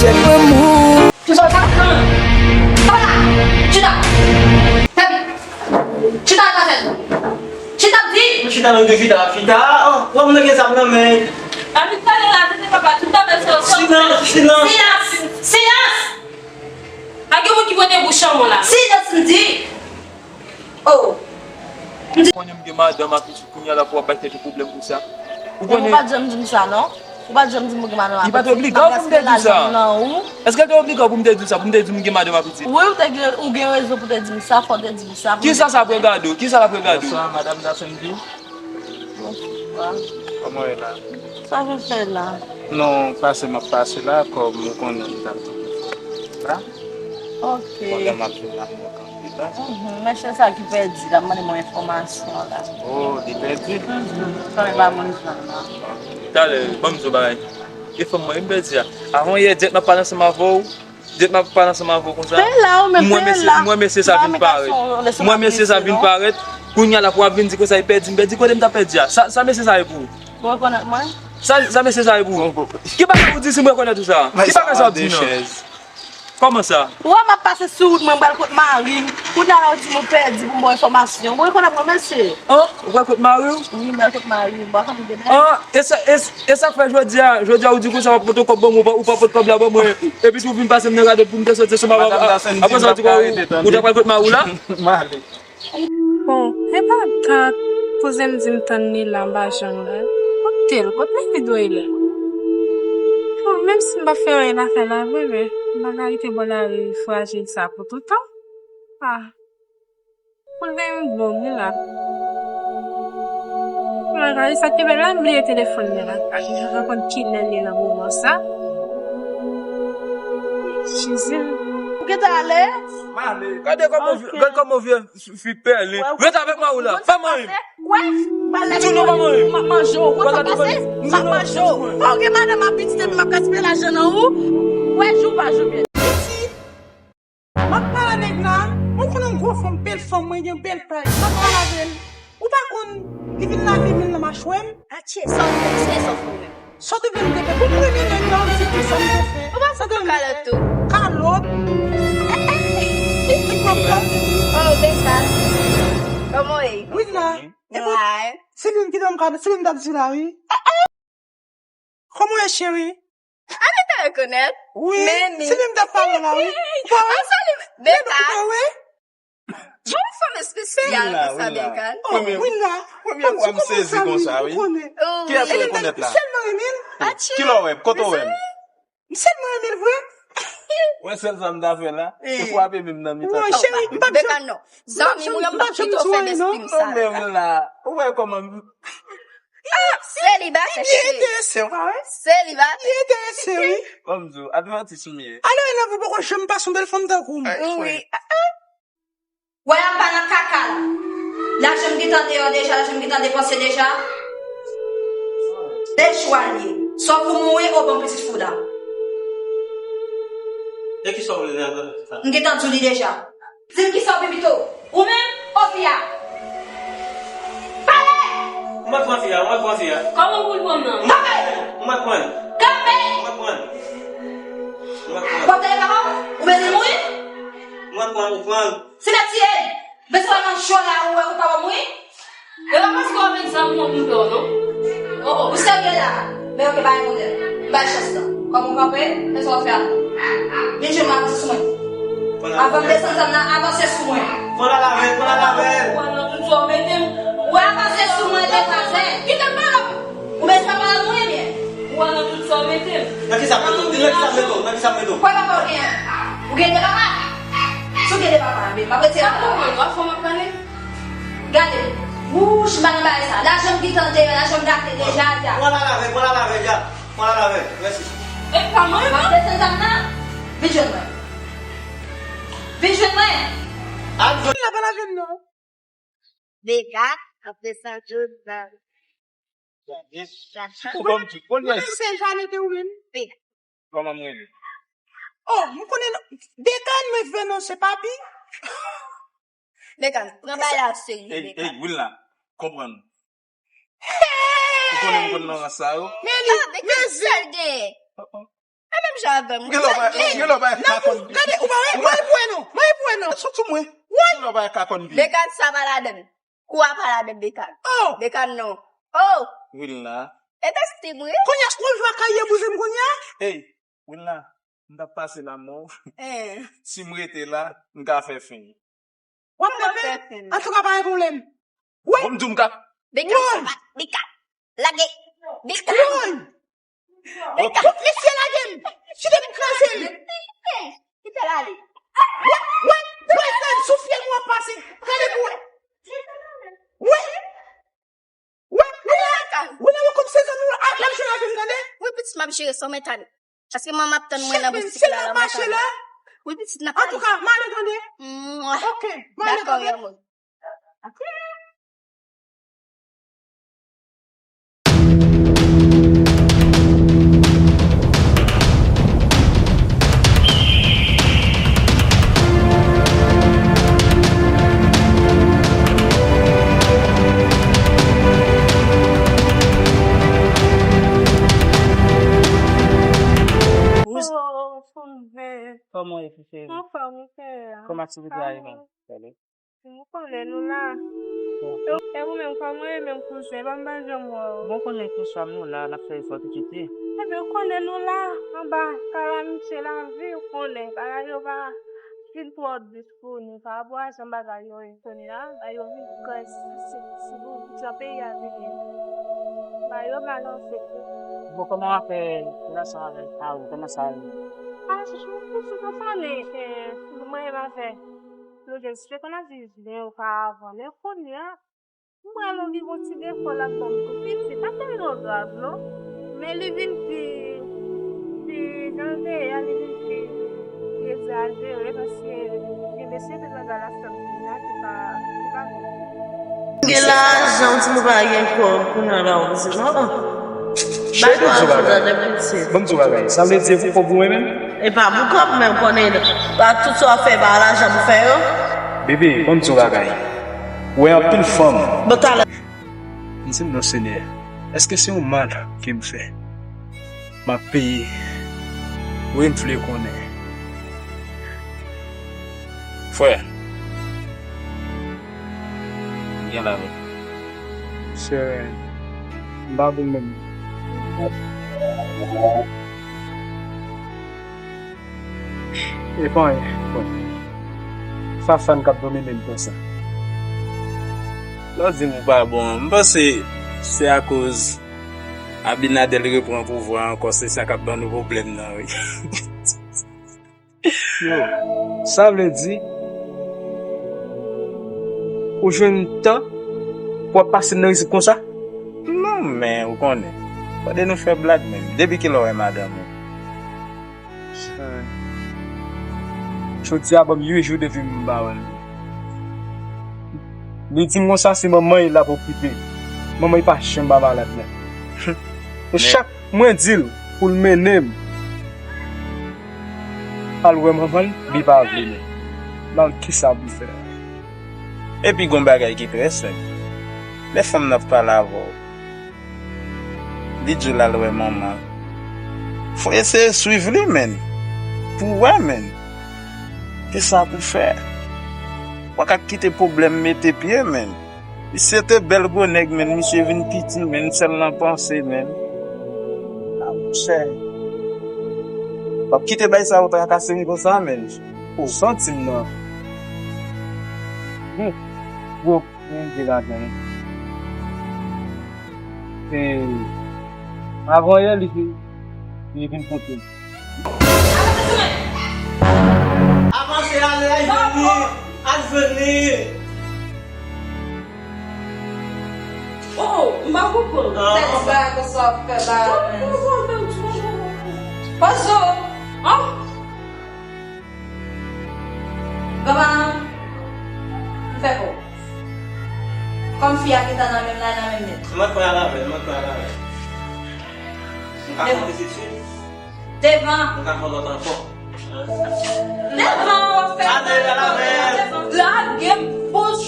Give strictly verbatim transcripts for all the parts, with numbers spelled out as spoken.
Chita, chita, chita. Chita, m di. Chita, non, chita, chita. Oh, wè m nan gen zam nan men. Silans, silans. Silans. Silans. Pa gen moun ki pote bouch an mwen la. Silans, m di. Oh. Ou konnen m gen madanm ak pitit, kounye a la pou w ap bay tèt ou pwoblèm konsa. Ou konnen. Ou pa t janm di m sa, non. Ou pa t janm di m ou gen madanm ak pitit. Li pa t oblike w pou m te di w sa. Èske l te oblike w pou m te di w sa, pou m te di w m gen madanm ak pitit? Wi, ou te gen, ou gen rezon pou te di m sa, fò w te di m sa. Kisa sa ap regade w? Kisa l ap regade w? Bonswa, madanm Dasenvi. Bonswa. Kòman w ye la? Sa w vin fè la? Non, pase m ap pase la, kòm ou konnen m t ap tou la. Ok. Pandan m ap vin la, m wè kanpe la. Mhm, men se sa ki pèdi la, m mande mwen enfòmasyon la. Oh, li pèdi? Mhm, sa e pa moun sa la. Talè, ban m di w bagay. E fanm mwen, m pèdi a. Avan yè, dyèt m ap pale ansanm avè w. Dyèt m ap pale ansanm avè w konsa. Mwen mesye, mwen mesye sa vin parèt. Mwen mesye sa vin parèt. Kounye a la pou w ap vin di konsa, e pèdi, m pèdi, kote m t ap pèdi a? Sa, sa mesye sa ye pou ou? Ou rekonèt mwen? Sa, sa mesye sa ye pou ou? Ki bagay ou di si m rekonèt ou sa? Ki bagay sa w ap di non? Kòman sa? Ou wè m ap pase sou wout mwen, m pral kot mari m. Kounye a la ou di m ou pèdi pou m ba w enfòmasyon. Ou rekonèt mwen, mesye? An? Ou pral kot mari w? Wi, m pral kot mari m. Ou pa konn demen? An? E sa, e, e sa k fè jodi a, jodi a ou di konsa w ap pote kòb ban mwen, ou pa, ou pa pot kòb la ban mwen. Epi si w vin pase m nan radòt pou m te soti ansanm avè w, apre sa w di ou, ou ta pral kot mari w la? M ale. Bon, e pa dat kouzen m di m tann li la, m pa jwenn li. Kote l? Kot Mary Doyle? Bon, menm si m pa fè anyen nan afè la vre, men m pa ka kite bò lari frajil sa pou toutan. Ah, kouzen m bon, li la. Frajil sa ki bèl la, m bliye telefòn li la. M pa konn kilè li nan moman sa. Jezi. Ou gentan ale? M ale. Gade kòman vye, gade kòman vye. Fi pèlen. Ret avèk mari w la. Pa manyen m. Di w non, pa manyen m. M ap manje w. Wè sa k pase? M ap manje w. Fò w gen madanm ak pitit epi m ap gaspiye lajan nan ou. Wè jou pa jou byen. M ap pale nèg la. Mwen konnen yon gwo fanm, bèl fanm, mwen gen bèl pay. M ap pale avè l. Ou pa konn li vin lave men l nan machwè m? Atye, sa w fè, se sa w fè w menm. Sa w te vle m te fè? Pou premye nèg la, w di ki sa m te fè? Ou pa fè kalòt tou? Kalòt? Ti kòb kalòt. Oh, Beka. Kòman w ye? Wi, la. Epi, se li m ki te m ka, se li m t ap di la, wi. Kòman w ye, cheri? A, Beka rekonèt. Wi, se li m t ap pale la, wi. Ou pa wè? Beka. Ou pa wè? Yon fanm espesyal konsa, Beka. Premye, premye fwa m sezi konsa, wi. Kiyès ou rekonèt la? Kilè w wè m? Kote w wè m? M sèlman renmen l vre. Wè sèl sa m ta fè la, se frape men m nan mitan. Beka, non. Zanmi m, mwen m p ap kite w fè lespri m sa. Ou menm la, ou wè kòman m. Selibatè, cheri. Li enterese w, pa wè? Selibatè. Li enterese, wi. Ban m di w, advantis m ye. Alò, e lè ou poko janm pase yon bèl fanm tankou m. Wi. Wè, l ap pa nan kaka la. Lajan m gentan deyò deja, lajan m gentan depanse deja. Bèl chwa l ye. Swa pou mwen ou ban pitit fou la. E kisa w vle nan sa? M gentan di w li deja. Di m kisa w vle pito. Ou menm, o fi a. Pale! Mwen pran fi a, mwen pran fi a. Kòman pou l pran m nan? Kanpe! Mwen pran. Kanpe! Mwen pran. Mwen pran. Pòte papa w? Ou bezwen mouri? Mwen pran, ou pran. Se mèt tiye l. Bezwen nan cho la, ou wè ou pa wè mouri? E pa paske w ap egzamine w pou m pè w, non. Oh, oh, ou serye la? Men oke, pa gen pwoblèm. M bay chans lan. Kòm ou kanpe, men sa w ap fè a. Vin jwenn mwen, avanse sou mwen. Avan m desann zam nan, avanse sou mwen. Pran l al avè l, pran l al avè l. Ou wè nan tout sa w mete m. Ou avanse sou mwen, degaje. Kite m pale w. Ou bezwen pale m, wi, ebyen. Ou wè nan tout sa w mete m. Nan kisa m mete w? Di m nan kisa m mete w, nan kisa m mete w? Kwè papa w gen? Ou gen de papa? Si w gen de papa, ebyen, m ap retire papa w. Gade, wouch, m pa nan bagay sa. Lajan m gentan deyò, lajan m gate deja, deja. Pran l al avè l, pran l al avè l, deja. Pran l al avè l, mèsi. E pa mwen, non? M ap desann zam nan, vin jwenn mwen. Vin jwenn mwen. Al jwenn. L ap al avè m, non. Beka, ap desann zam nan. Ou ban m tout. Ou konnen se Jeannette ou menm? Beka. Kòman m rele? Oh, m konnen non. Dekan, mwen vle non, se papi. Dekan, pran bagay la serye, Dekan. Ey, ey, Wilna, konprann. Ou konnen m konn nan rans sa yo. Men li, ah, Dekan, mezi. Sa l genyen? Oh, oh. Menm jan avè m. Gen lè w pa, gen lè w pa ka konn bi. Gade, ou pa wè, mwen pou wè non, mwen pou wè non. Soti mwen. Gen lè w pa ka konn bi. Bekan sa pa ladann. Kou a pa ladann Bekan. Oh! Bekan non. Oh! Wilna. E te stim wi. Kounye a, ou jwe ak kaye bouzen m kounye a? Ey, Wilna, m t ap pase la mò. Eh. Si m rete la, m ka fè fen. W ap fè fen? Antouka, pa gen pwoblèm. Wi. Bon, m di w m ka. Bekan, Bekan. Lage. Bekan. Wi. Bekan. Tout mesye lage m. Kite m kraze l. Kite l ale. Wi, wi, wi, sou fye m w ap pase. Gade pou wè. Wi. Wi, wi, wi, wi, wi, kòm se zanmi w, a, l ap jere avè m, tande? Wi, pitit, m ap jere san mèt ane. Paske manman ap tann mwen nan boutik la, la, m ap ale. Wi, pitit, n ap ale. Antouka, m ale, tande? Mwah. Ok, m ale, tande? Dakò, Ramon. Oh, Fonvè. Kòman w ye, cheri? Anfòm, cheri. Kòman aktivite a ye menm? Ou konnen nou la. E ou menm, kòman w ye menm, kouzen? Ban m pa janm wè w. Bon, ou konnen ke chwa m nou la, n ap fè efò pitit wi. Ebyen, ou konnen nou la, anba kalamite lavi, ou konnen, bagay yo pa fin twò disponib pa rapò a jan bagay yo ye kounye a, bagay yo vin krèz, si, si, si, jan peyi a vin ye. Bagay yo mal anfèt wi. Bon, kòman w ap fè relasyon avèk Harold? Kòman sa ye? A, si, si, si, si, si, si, si, si, mwen menm avè Claude, se te konn ap viv byen oparavan, men kounye a, m wè l gen yon ti defo ladan l tou piti, pa tèlman grav non, men li vin pi, pi, jan l te ye a, li vin pi, pi egzajere, paske gen de seri de bagay la fè m kounye a ki pa, ki pa bon. Gen lajan, ti moun pa gen kòb, kounye a la, ou di non. Cheri, ban m di w bagay. Ban m di w bagay. Sa vle di e pou kòb ou menm? E pa pou kòb, men ou konnen, pa tout sa w ap fè, pa lajan pou fè yo. Bebe, ban m di w bagay. Ou wè anpil fanm. Bon, talè. M di non, Senyè, èske se yon mal ke m fè? M ap peye. Wi, m vle konnen. Frè. Gen la menm. Sè, m pa bon menm. E pa anyen, bon. Sa Fann k ap domine m konsa. Lè w di m ou pa bon an, m panse se akoz Abinader repran pouvwa a ankò, se sa k ap ban nou pwoblèm nan, wi. Yo, sa vle di, ou jwenn tan pou w ap pase nan rizib konsa? Non, men ou konnen, fòde nou fè blag menm. Depi kilè w wè madanm ou? Jodi a ban m uit jou depi m pa wè l. Li di m konsa se manman l ap okipe. Manman l pa janm pa malad menm. E chak mwen di l pou l mennen m al wè manman l, li pa vle menm. Mal kisa pou fè? Epi gon bagay ki trè senp. Lè fanm nan ap pale avè w, li di w l al wè manman l. Fò eseye swiv li, menn. Pou w wè, menn. Kisa pou fè? W pa ka kite pwoblèm mete pye, menn. Misye te bèl gwo nèg, menn. Misye vin piti, menn. Sèl nan panse, menn. A, monchè. W ap kite bay sa yo trakase m konsa, menn. Ou santi m nan. Hum. Gwo, men de ladan. E, avan yè, li vin, li vin kote m. Avanse, ale, al jwenn li. Al jwenn li. Oh, m pa konprann. Ah. Tèt ba, konsa w ap fè ba. Pozo. Oh. Granma, m fè pou ou. Kòm fi a gentan nan men m la, nan men m nèt. Mwen kwè al avè l, mwen kwè al avè l. Ou ka fè yon pitit fi? Devan. Ou ka fè lòt ankò. Devan, w ap fè. Ale, al avè l. Lage m, bouch.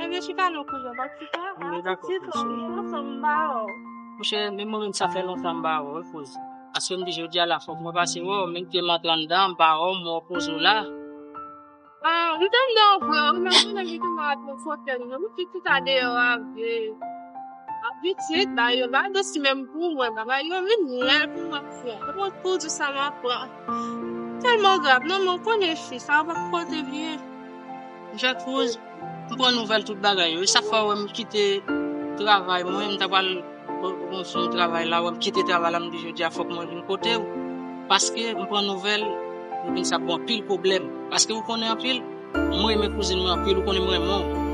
Ebyen, chita non, kouzen, pa chita. Wi, dakò, kouzen. Ansanm, ba w. Monchè, men mwen menm sa fè lontan m pa wè w, Kouz. Paske m di jodi a la fòk mwen pase wè w, men m te m antre anndan, m pa wè w, m wè w poze w la. Ah, m te anndan vre, wi, men konnen ki te malad nan fòtèy, non, m te tout a deyò avè. Apitit, ba yo ba dosi menm pou mwen, bagay yo vin lè pou mwen fè. Mwen pou di sa m ap pran. Tèlman grav, non, men w konnen fi, sa pa pote byen. Jacques Rose, m pran nouvèl tout bagay yo. E sa k fè w wè m kite travay mwen, m ta pral bon, bon, sou travay la, wè m kite travay la, m di jodi a fòk mwen vin kote w. Paske m pran nouvèl, m vin sa pou anpil pwoblèm. Paske ou konnen anpil, mwen renmen kouzin mwen anpil, ou konnen mwen renmen w.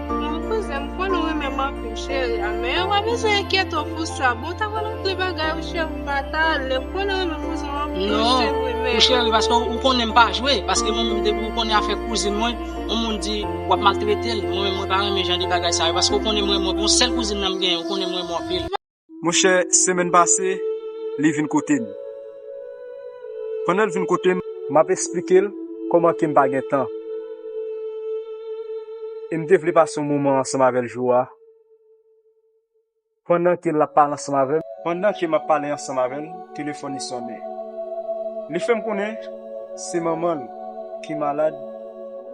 Bon, kouzen, m konnen w renmen m anpil, cheri a, men ou pa bezwen enkyete w pou sa. Bon, ta pral antre bagay ou cheri, m pa ta ale. M konnen w renmen kouzen w anpil, non, cheri, men pou cheri, paske ou konnen m pa jwe. Paske mwen menm, depi ou konnen afè kouzin mwen, yon moun di w ap maltrete l. Mwen menm, mwen pa renmen jan de bagay sa yo. Paske ou konnen mwen, mwen, bon, sèl kouzin nan m genyen, ou konnen mwen, mwen anpil. Monchè, semèn pase, li vin kote m. Pandan l vin kote m, m ap esplike l kòman ke m pa gen tan. E m te vle pase yon moman ansanm avè l jou a. Pandan ke l ap pale ansanm avè m, pandan ke m ap pale ansanm avè l, telefòn li sonnen. Li fè m konnen se manman l ki malad,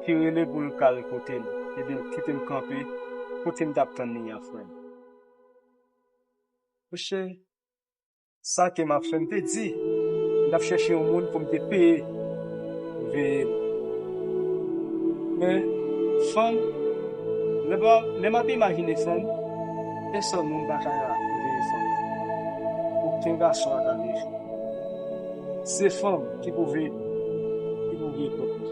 ki rele pou l ka al kote l, epi l kite m kanpe kote m t ap tann li an, frè m. Monchè, sa ke m ap fè, m te di, m t ap chèche yon moun pou m te peye veye l. Men, fanm, lè m, lè m ap imajine fanm, pèsòn moun pa ka veye fanm. Okenn gason pa ka veye fanm. Se fanm ki pou veye, ki pou veye kòb li.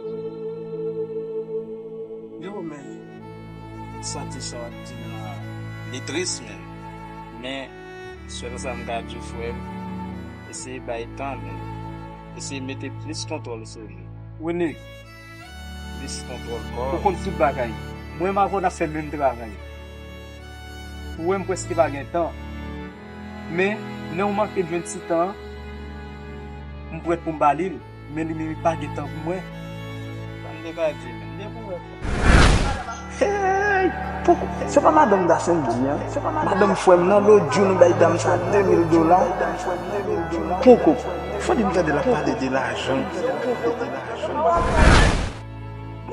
Yo, men, santi sa w ap di m la, li tris, men. Men, sèl sa m ka di w, frè m, eseye bay tan, men. Eseye mete plis kontwòl sou li. Rene, plis kontwòl kò. Ou konn tout bagay. Mwen m avè w n ap fè menm travay. Ou wè m prèske pa gen tan. Men, lè w manke m jwenn ti tan an, m prèt pou m ba li l. Men li menm li pa gen tan pou mwen. Sa m te ka di, men, depi w wè. Hey! Poko, se pa madanm Dasendji an? Madanm frè m nan, lòt jou nou bay dam sa de mil dola. Poko, fò di m tande l ap pale de lajan.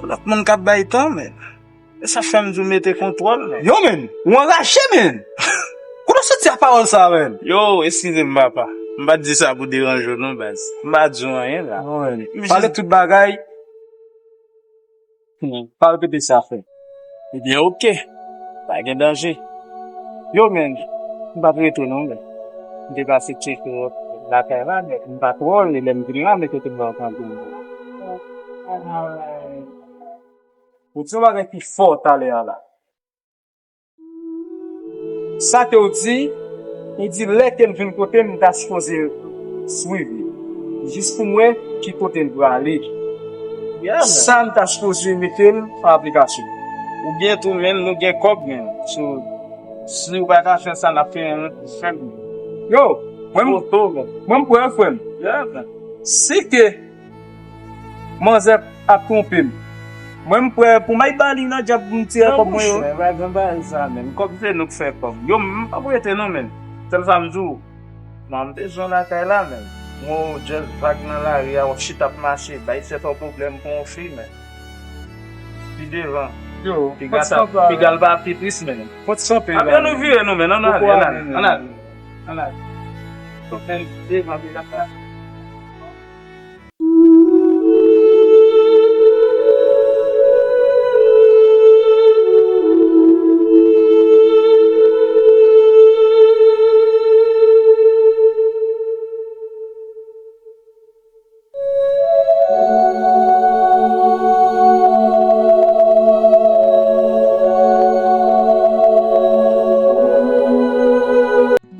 Lòt moun k ap bay tan, men. E sa fè m di w mete kontwòl, men. Yo, men, ou anraje, men. Kote w soti ak pawòl sa, men? Yo, eskize m, papa. M pa t di sa pou deranje w, non, baz. M pa di w anyen, la. Non, men. M jis pale tout bagay. Hmm. Pa repete sa, frè. Ebyen, oke. Pa gen danje. Yo, men, m p ap rete, non, men. M te pase tcheke w lakay la, men m pa t wè w, e lè m vin la, men kote m wè w kanpe. Ou di yon bagay ki fò talè a la. Sa ke w di, ou di lè ke l vin kote m, m ta sipoze swiv li. Jis pou m wè ki kote l prale. Yeah, man. Sa m ta sipoze mete l an aplikasyon. Oubyen tou, men, nou gen kòb, men. So, si w pa ka fè sa, n ap fè, fè l. Yo, mwen, mwen, m prè, frè m. Yeah, man. Si ke manzè ap twonpe m. Mwen, m prè pou m al ba li nan dyab pou m tire kòb mwen yo. Monchè, pa gen bagay sa, menm. Kòb se nou k fè kòb. Yo, m p ap rete non, menm. Sèl sa m di w, non, m bezwen w lakay la, menm. Mwen, w just vag nan lari a, w ap chita ap mache, bay tèt ou pwoblèm pou yon fi, menm. Pi devan. Yo, piga l pa pi tris, menm. Fò ti kanpe la, menm. Apre nou vire nou, menm. Ann ale, ann ale, ann ale. Ann ale. Fò kanpe devan, piga l pa.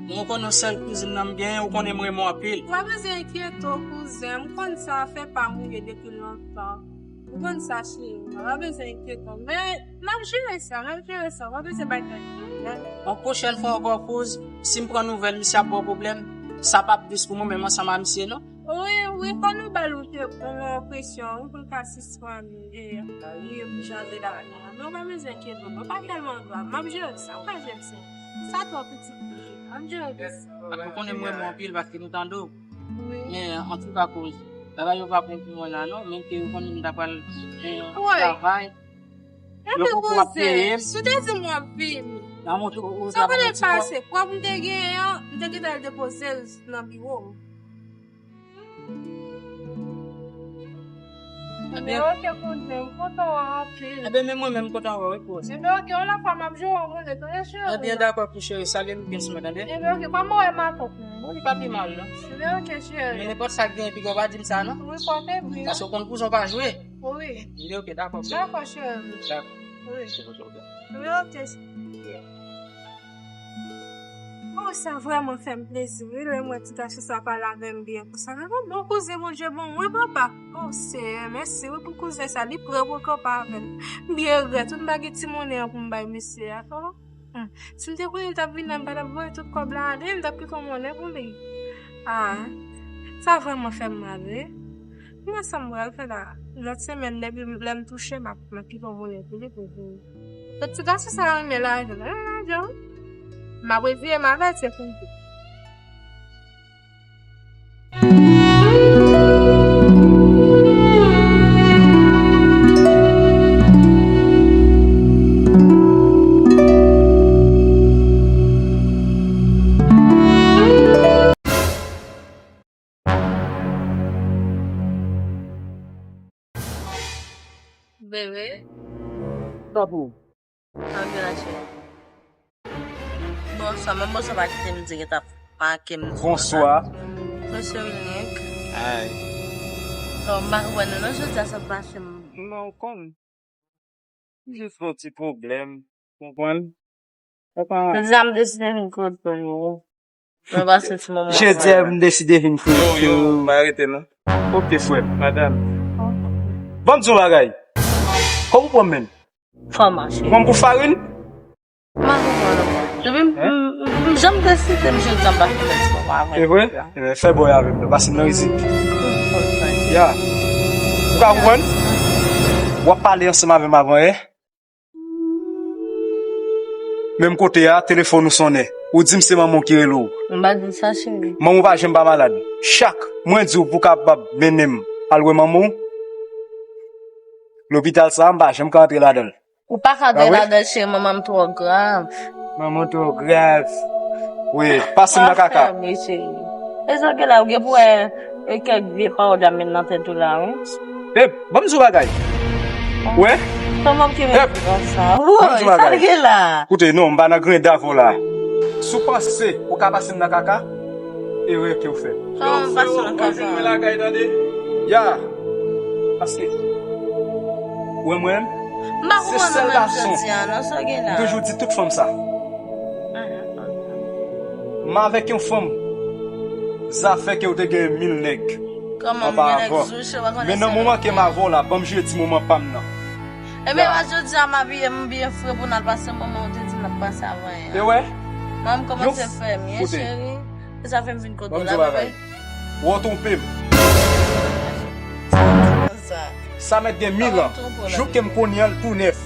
Mwen konnen w sèl kouzin nan m genyen, ou konnen m renmen w anpil. Ou pa bezwen enkyete w, kouzen. M konn sa, afè pa m ou ye depi lontan. M konn sa, cheri. Ou pa bezwen enkyete w. Men, n ap jere sa, n ap jere sa. Ou pa bezwen bay tèt pwoblèm. Yon pwochèn fwa ankò, kouz, si m pran nouvèl, misye ap ba w pwoblèm, sa p ap dous pou mwen menm ansanm a misye, non. Wi, wi, fò nou ba l yon presyon, wi, pou l ka sispann, e, ri, jaze la. Men ou pa bezwen enkyete w, non, pa tèlman grav. M ap jere sa, ou ka jere sa. Sa twò piti pou li. Ann jere dous. Ou konnen m renmen w anpil paske nou tande w. Wi. Men, antouka, kouz, bagay yo pa bon pou mwen la non, men ke ou konnen m ta pral, eh, travay. Yo poko ap peye m. Si w te di m w ap vini. Sa konnen pase, kòb m te genyen an, m te gentan al depoze l nan biwo. Ebyen, ok, kouzen, m kontan wè w anpil. Ebyen, men mwen menm m kontan wè w wi, kouz. Ebyen, ok, yon lòt fwa m ap jere w, konnen, tande, cheri. Ebyen, dakò, pi cheri, salye m byen sou mwen, tande? Ebyen, ok, kòman w wè matant mwen? Bon, li pa pi mal, non. Ebyen, ok, cheri. Men nenpòt sa k genyen, piga w pa di m sa, non? Wi, pote byen. Paske w konn kouzon pa jwe. Wi. Ebyen, ok, dakò, pi. Dakò, cheri. Dakò. Wi. Ebyen, ok. Oh, sa vrèman fè m plezi, wi, lè m wè ti gason sa pale avè m byen konsa. Mwen, bon, bon kouzen, Bondye bon, wi, papa. Oh, Seyè, mèsi, wi, pou kouzen sa, li prè pou kanpe avè m. M byen regrèt, wi, m pa gen ti monnen an pou m bay misye a. Oh, hmm. Si m te konnen l t ap vin la, m pa t ap voye tout kòb la ale, m t ap kite yon monnen pou li. Ah, sa vrèman fè m mal, wi. Kòman sa m pral fè la? Lòt semèn, depi lè m touche, m ap, m ap kite yon monnen pou li pou vini. Tout ti gason sa yo renmen lajan, renmen lajan, wi. M ap reziye m avè l, se pou l di. Bebe. Sa pou? Anvi la, cheri. Bonswa, men bonswa pa kite m di ke t ap make m di bonswa. Bonswa. Mesye Wilnick. Ay. Bon, m pa konprann nou non, jodi a sa pase m. Non, konn. Jis yon ti pwoblèm, konprann? Jodi a m deside vin kote w. Mwen pase ti moman. Jodi a m deside vin kote w. Yo, yo, m arete non. Ok, frè m. Madanm. Ban m di yon bagay. Kòman w pran m menm? Fò mache. Ou pran m pou farin? M pa konprann ankò. Depi m, m, m, m janm deside m jodi a m pa fè ti moman avè w. E vre? Ebyen, fè bòy avè m non. Pase m nan rizib. Ya. Ou ka konprann? W ap pale ansanm avè m avan, eh? Menm kote a, telefòn ou sonnen. Ou di m se manman w ki rele w. M pa di sa, cheri. Manman w pa janm pa malad. Chak mwen di w pou w kapab mennen m al wè manman w, lopital sa a, m pa janm ka antre ladan l. Ou pa ka antre ladan l, cheri, manman m twò grav. Manman w twò grav. Wi, pase m nan kaka. Fèmen, cheri. E sa w gen la, ou gen pou wè e kèk vye pawòl y ap met nan tèt ou la, wi. Ep, ban m di w bagay. Wè? Kòman ki met konsa? Woy, sa l gen la? Koute, non, m pa nan grenn avè w la. Si w panse ou ka pase m nan kaka, erè ke w fè. Kòman m pase w nan kaka? Yo, freo, w ap jwenn mwen lakay, tande? Ya. Paske, wè mwen, se sèl gason. M toujou di tout fanm sa. M avèk yon fanm, zafè ke w te gen mil nèg anpavan. Men nan moman ke m avè w la, ban m jwe ti moman pa m nan. Ebyen, pa jodi a m abiye m byen fre pou n al pase moman ou te di n ap pase avan yè. E wè? Mwen m kòmanse fè byen, cheri. Se sa fè m vin kote w la, bebe. Ou twonpe m. Sa mèt gen mil an. Jouk ke m konnen an, l tou nèf.